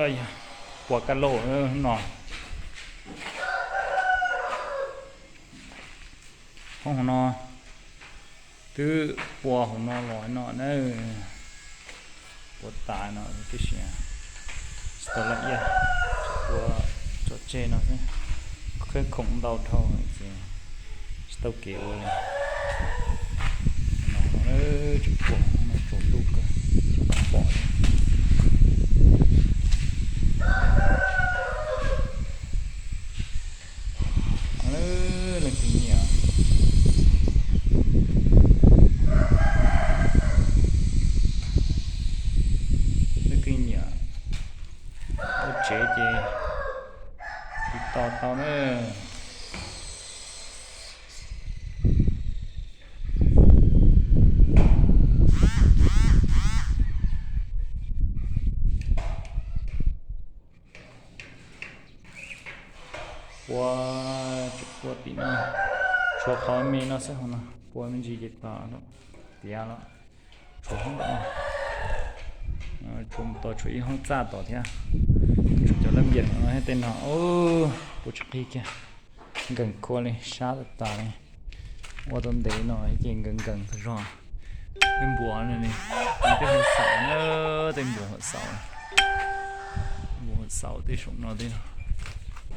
Yog pua kab lauj no. Hoob hauv no twb pua hauv no los no na. Pua tas no tib si, tsis tau laj iaj, pua tso tseg no xwb. Khab khoom ntau dhau ces tsis tau kev ua li. No tsis pua, no tsaus ntuj kawg, tsis pom li. Leej twg nyiam, leej twg nyiam ua tsev ces tiv tauj tau na. Pua, tsis pua tim no, tshuav qhov me no xwb, hauv no pua me ntsis ces tas lawm, tiav lawm. Tshuav hoob tom no, tshuav mus tod tshuav ib hoob txaj tom thiab. Tshuav cov lab npias no thiab tej no, pua tsis qig kiag. Nkees khua li, sab tas tas li. Ua tau ntev no ces nkees nkees tag zog. Tej npuas no ne, tej npuas huam xaum na, tej npuas huam xaum, npuas huam xaum tej saum no tej no,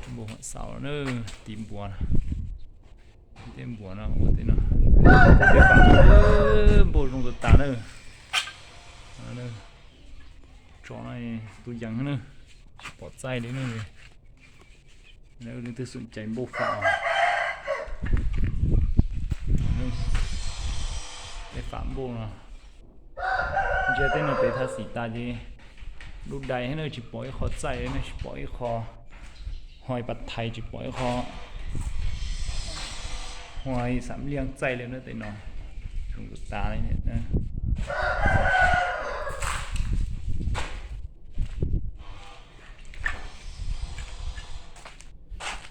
npuas huam xaum na, tim npuas na. Tej npuas no ua tej no, tej fam npuaj zoo tas tas na. Tso no tus yees na, tsis pom txaij li na. Leej twg xum cais npuaj fam. Tej fam npuaj no, ntsia tej no pem thaj xim tas ces dub dais thiab na, tsis pom ib qho txaij li na, tsis pom ib qho, ho ib pas thais tsis pom ib qho, ho ib xam liaj txaij li na tej no, zoo tas tas li.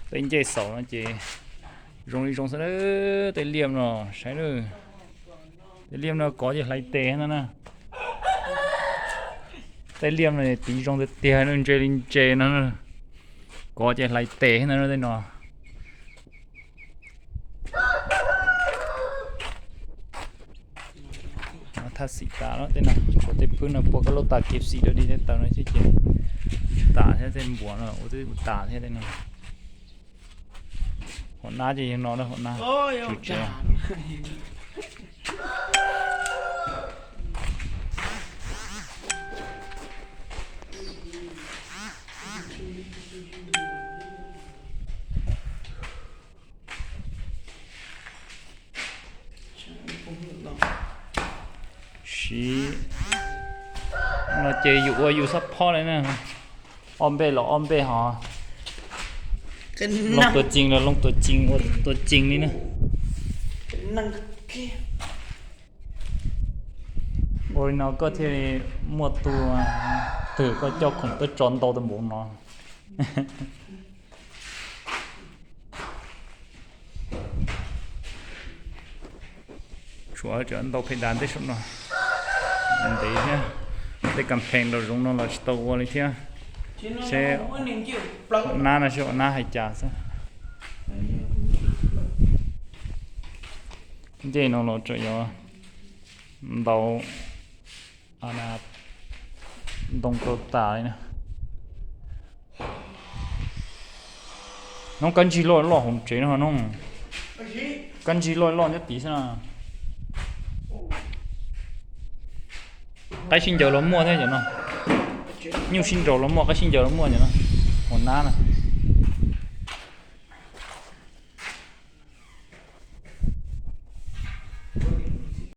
Tej ncej xaum no ces zoo li zoo xwb na, tej liaj no saib na. Tej liaj no kov ces hlais tes no na. Tej liaj no tiv zoo tiag tiag na, ntse li ntse no. Kov ces hlais tes no tej no. Thaj xim tas lawm tej no, tshuav tej phwb no pua kab lauj tas kev xim rau di tej taws no xwb ces tas thiab, tej npuas no ua twb tas thiab tej no. Hauv nab ces yog no, hauv nab tsuas tsev. Siv no ces yus ua yus xab phob li na. Ob npej los ob npej hos. Loo tuas cees los loo tuas cees, ua tuas cees li na. Ua li no koj thiaj li muaj tus twg koj coj khoom tuaj tso ntau tau npaum no. Tshuav cov ntau phem dav tej saum no ntev thiab, tej kas phees los zoov no los tsis tau ua li thiab. Seb ua nab no seb ua nab hais cas xwb. Ncej no los tseem yuav ntau ntoo rau tas li na. Nov kab ntsig loj loj hauv tsev no no. Kab ntsig loj loj nyob tid xwb na. Qaib sib ncaws los muaj thiab cov no. Nyuj sib nraus los muaj, qaib sib ncaws los muaj cov no. Hauv nab na.